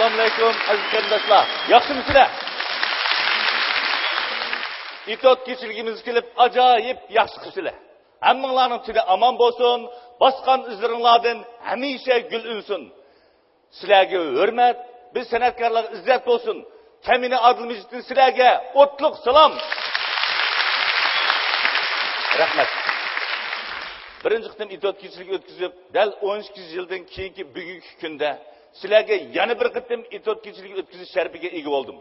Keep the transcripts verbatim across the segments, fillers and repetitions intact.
ئەسسالامۇئەلەيكۇم، ئەزىز قېرىنداشلار. ياخشىمۇسىلەر؟ ئېتوت كېچىلىكىمىزگە كېلىپ، ئاجايىپ ياخشى قىپسىلەر. ھەممىڭلارنىڭ تېنى ئامان بولسۇن، باسقان ئىزلىرىڭلاردىن ھەمىشە گۈل ئۈنسۇن. سىلەرگە ھۆرمەت، بىز سەنئەتكارلارغا ئىززەت بولسۇن. كەمىنە ئادىل مىجىتتىن سىلەرگە ئوتلۇق سالام. رەھمەت. بىرىنچى قېتىم ئېتوت كېچىلىكى ئۆتكۈزۈپ، دەل ئون ئىككى يىلدىن كېيىنكى بۈگۈنكى كۈندە سىلەرگە يەنە بىر قېتىم ئېتوت كېچىلىكى ئۆتكۈزۈش شەرىپىگە ئىگە بولدۇم.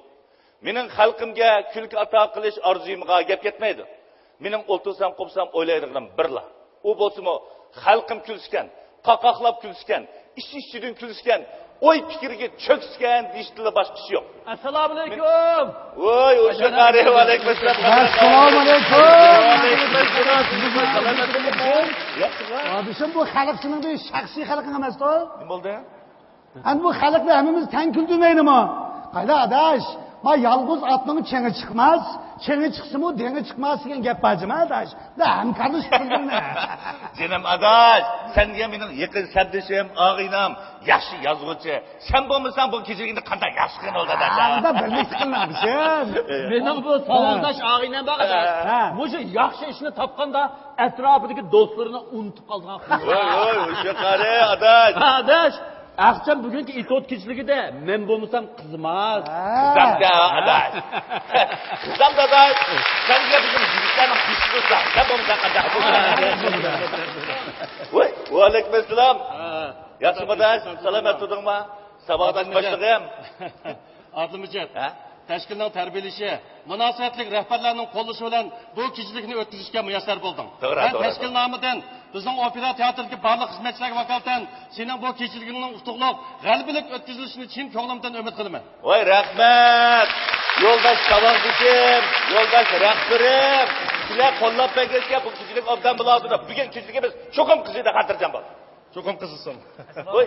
مېنىڭ خەلقىمگە كۈلكە ئاتا قىلىش ئارزۇيۇمغا گەپ كەتمەيدۇ. مېنىڭ ئولتۇرسام، قوپسام ئويلايدىغىنىم بىرلا. ئۇ بولسىمۇ، خەلقىم كۈلسىكەن، قاقاقلاپ كۈلسىكەن، ئىچ ئىچىدىن كۈلسىكەن، ئوي پىكىرگە چۆكسىكەن دېيىشتىنلا باشقا ئىش يوق. ئەسسالامۇئەلەيكۇم. ۋوي، ئوشۇق قارى، ۋەئەلەيكۇمئەسسالام. ئەسسالامۇئەلەيكۇم. ۋەئەلەيكۇمئەسسالام. ياخشىمۇ؟ قاردىشىم، بۇ خەلق سېنىڭ بىر شەخسىي خەلقىڭ ئەمەستۇ؟ نېمە بولدى؟ ئەمدى بۇ خەلقنى ھەممىمىز تەڭ كۈلدۈرمەيلىمۇ؟ قايلا ئاداش، ما يالغۇز ئاتنىڭ چېڭى چىقماس، چېڭى چىقسىمۇ دېڭى چىقماس دېگەن گەپ بار جۇما ئاداش. بۇ ھەمكارلىشىپ كۈلدۈرمە. جېنىم ئاداش، سەن دېگەن مېنىڭ يېقىن سەپدىشىم، ئاغىنەم، ياخشى يازغۇچى. سەن بولمىساڭ بۇ كېچىلىكنى قانداق ياخشى قىلغىن بولدى ئاداش؟ ئاندا بىرلىكتە قىلىڭ ئادىشىم. مېنىڭ بۇ ساۋاقداش ئاغىنەم بار ئاداش. ھە. مۇشۇ ياخشى ئىشنى تاپقاندا ئەتراپىدىكى دوستلىرىنى ئۇنتۇپ قالىدىغان قىز. ۋاي، ۋاي، ھوشيار قارى ئاداش. ھە، ئاداش. ئاخشام بۈگۈنكى ئېتوت كېچىلىكىدە مەن بولمىسام قىزىماز. قىزام دە، ئاداش. قىزام داداش. سەن دېگەن بىزنىڭ يىگىتلەرنىڭ بېشىدا تۇرساڭ، سەن بولمىساڭ قانداق؟ ۋاي، ۋەئەلەيكۇم ئەسسالام. ھە. ياخشىمۇ ئاداش؟ سالامەت تۇردۇڭما؟ ساۋاقداش باشلىقىم. ئادىل مىجىت. ھە؟ تەشكىلنىڭ تەربىيەلىشى، مۇناسىۋەتلىك رەھبەرلەرنىڭ قوللىشى بىلەن بۇ كېچىلىكنى ئۆتكۈزۈشكە مۇيەسسەر بولدۇڭ. توغرا، مەن توغرا، تەشكىل توغرا. نامىدىن بىزنىڭ ئوپېرا تېئاتىرىدىكى بارلىق خىزمەتچىلەرگە ۋاكالىتەن سېنىڭ بۇ كېچىلىكىڭنىڭ ئۇتۇقلۇق، غەلىبىلىك ئۆتكۈزۈلۈشىنى چىن كۆڭلۈمدىن ئۈمىد قىلىمەن. ۋاي، رەھمەت! يولداش ساۋاقدىشىم، يولداش رەھبىرىم، سىلەر قوللاپ بەرگەچكە بۇ كېچىلىك ئوبدان بولۇۋاتىدۇ. بۈگۈن كېچىلىكىمىز چوقۇم قىزىيدۇ، خاتىرجەم بول. چوقۇم قىزىسۇن. ۋوي.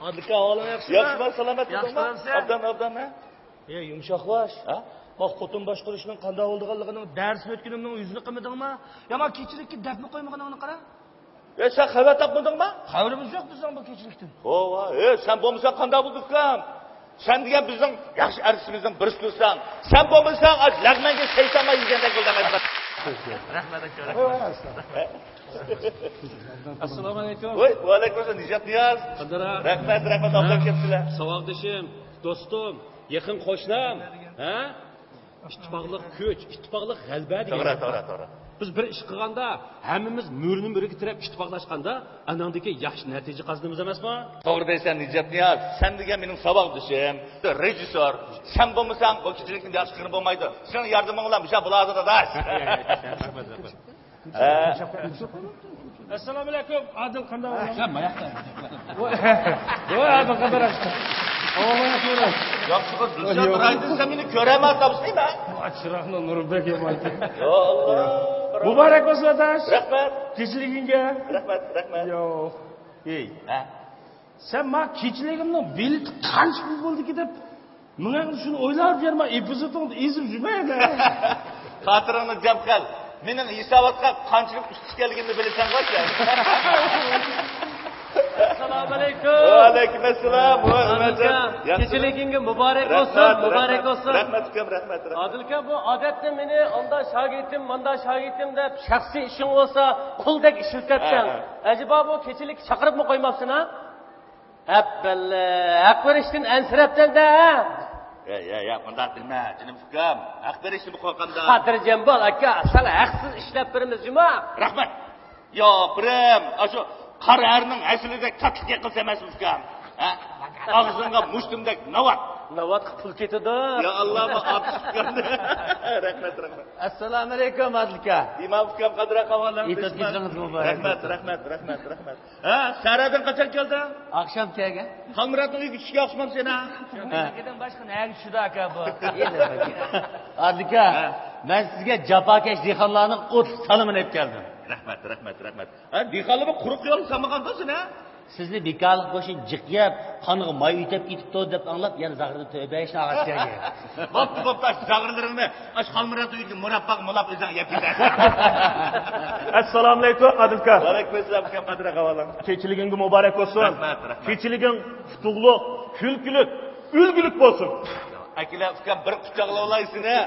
ئادىل ئاكا، ئەھۋالىڭ ياخشىمۇ؟ ياخشىمەن، سالامەت تۇردۇڭما؟ ياخشىمەن سەن؟ ئابدان، ئابدان، ھە؟ ئەي، يۇمشاق باش. ھە؟ ما خوتۇن باشقۇرۇشنىڭ قانداق بولىدىغانلىقىنىڭ دەرسىنى ئۆتكىنىمنىڭ يۈزىنى قىلمىدىڭما؟ يا ما كېچىلىككە دەپمۇ قويمىغىنىڭنى قارا. ئەي، سەن خەۋەر تاپمىدىڭما؟ خەۋىرىمىز يوق بىزنىڭ بۇ كېچىلىكتىن. ھوۋا، ئەي، سەن بولمىساڭ قانداق بولىدۇ ئۇكام؟ سەن دېگەن بىزنىڭ ياخشى ئەرتىسىمىزنىڭ بىرسى تۇرساڭ، سەن بولمىساڭ ئاش لەغمەنگە سەيسانما يېگەندەك بولىدۇ. رەھمەت ئاكا. ۋاي، ۋاي، ئەسلا. ئەسسالامۇئەلەيكۇم. ۋاي، ۋەئەلەيكۇم ئەسسالام، نىجات نىياز. قادىر ئاكا. رەھمەت، رەھمەت، ھە؟ ئابدان كەپسىلە. ساۋاقدىشىم، دوستۇم، يېقىن قوشنام، ھە؟ ئىتتىپاقلىق كۈچ، ئىتتىپاقلىق غەلىبە دېگەن توغرا، گەپ بار. توغرا، توغرا. بىز بىر ئىش قىلغاندا، ھەممىمىز مۈرىنى مۈرىگە تىرەپ ئىتتىپاقلاشقاندا، ئاناڭدىكى ياخشى نەتىجە قازىنىمىز ئەمەسمۇ؟ توغرا دەيسەن، نىجات نىياز. سەن دېگەن مېنىڭ ساۋاقدىشىم، رېژىسسور. سەن بولمىساڭ، بۇ كېچىلىكنى ياخشى قىلغىلى بولمايدۇ. سېنىڭ ياردىمىڭ بىلەن مۇشۇ بولىدۇ، داداش. ھە. ئەسسالامۇئەلەيكۇم، ئادىل قانداق ئەھۋال؟ سەن ماياقتا. ۋوي، ئادىل قانداق ئەھۋال؟ ياخشىغا دۈزگە تۇرايدىن سەن مېنى كۆرەلمەي تاپسىنى مەن. چىراغنىڭ نۇرى بەك يامان. يا ئاللا. مۇبارەك بولسۇن ئاداش. رەھمەت. كېچىلىكىڭگە. رەھمەت، رەھمەت. يو. ئېي. ھە؟ سەن ما كېچىلىكىمنىڭ بېلىتى قانچە پۇل بولدىكى دەپ، مېڭەڭدە شۇنى ئويلاپ يۈرمە، ئېپىزودۇڭدا ئېزىپ يۈرمە ئەمدى. خاتىرىڭنى جەم قىل. مېنىڭ ھېساباتقا قانچىلىك ئۈستى كەلگىنىنى بىلىسەنغۇ سەن. ئەسسالامۇئەلەيكۇم. ۋەئەلەيكۇم ئەسسالام. ۋاي، ئادىل ئۇمەرجان، ئاكا، ياخشىمۇ؟ كېچىلىكىڭگە مۇبارەك بولسۇن، رەھمەت، مۇبارەك رەھمەت. بولسۇن. رەھمەت ئۇكام، رەھمەت، رەھمەت. ئادىل ئاكا، بۇ ئادەتتە مېنى ئاندا شاگىرتىم، ماندا شاگىرتىم دەپ شەخسىي ئىشىڭ بولسا قۇلدەك ئىشلىتەتتىڭ. ھە، ھە. ئەجەبا بۇ كېچىلىككە چاقىرىپمۇ قويماپسەن ھە؟ ھەپپەللە، ھەق بېرىشتىن ئەنسىرەپسەن-دە، ھە؟ يا، يا، يا، مۇنداق دېمە، جېنىم ئۇكام. ھەق بېرىشنى بۇ قويغاندا. خاتىرجەم بول، ئاكا، ساڭا ھەقسىز ئىشلەپ بېرىمىز جۇما. رەھمەت. يا پىرىم، ئاشۇ قارا ئەرنىڭ ھەسىلىدەك تاتلىق يېقىلسا ئەمەسمۇ ئۇكام؟ ھە؟ ئاغزىڭغا مۇشتۇمدەك ناۋات. ناۋاتقا پۇل كېتىدۇ. يا ئاللا، ما ئاپىسى ئۇكام. رەھمەت، رەھمەت. ئەسسالامۇئەلەيكۇم، ئادىل ئاكا. ئىمام ئۇكام، قادىر ئاقا، ئەھۋالىڭ؟ ئېتىز كېچىڭىز مۇبارەك. رەھمەت، رەھمەت، رەھمەت، رەھمەت. ھە، سەھەردىن قاچان كەلدىڭ؟ ئاخشام كەلگەن. خالمۇراتنىڭ ئۆيىگە چۈشكە ئوخشىمامسەن ھە؟ ھە. ئىككىدىن باشقا نەگە چۈشىدۇ ئاكا بۇ؟ ئادىل ئاكا، ھە. مەن سىزگە جاپاكەش دېھقانلارنىڭ ئوتلۇق سالىمىنى ئېلىپ كەلدىم. رەھمەت، رەھمەت، رەھمەت. ھە، دېھقانلارمۇ قۇرۇق يول سالمىغاندا سېنى ھە؟ سىزنى بىكارلىق بوشىنى جىق يەپ، قانغا ماي ئۆتەپ كېتىپتۇ دەپ ئاڭلاپ، يەنە زاغرىدا تۆبە ئېيتىشنى ئاغاچ كەلگەن. بوپتۇ، بوپتۇ، ئاشۇ زاغرىلىرىڭنى ئاشۇ خالمۇراتنىڭ ئۆيىدىكى مۇرابباغا مۇلاپ ئۆزۈڭ يەپ كېتەرسەن. ئەسسالامۇئەلەيكۇم، ئادىل ئاكا. ۋەئەلەيكۇم ئەسسالام، ئۇكام، قادىر ئاقا، ئەھۋالىڭ؟ كېچىلىكىڭگە مۇبارەك بولسۇن. رەھمەت، رەھمەت. كېچىلىكىڭ ئۇتۇقلۇق، كۈلكىلىك، ئۈلگىلىك بولسۇن. ئاكىلە، ئۇكام، بىر قۇچاقلاۋالاي سېنى.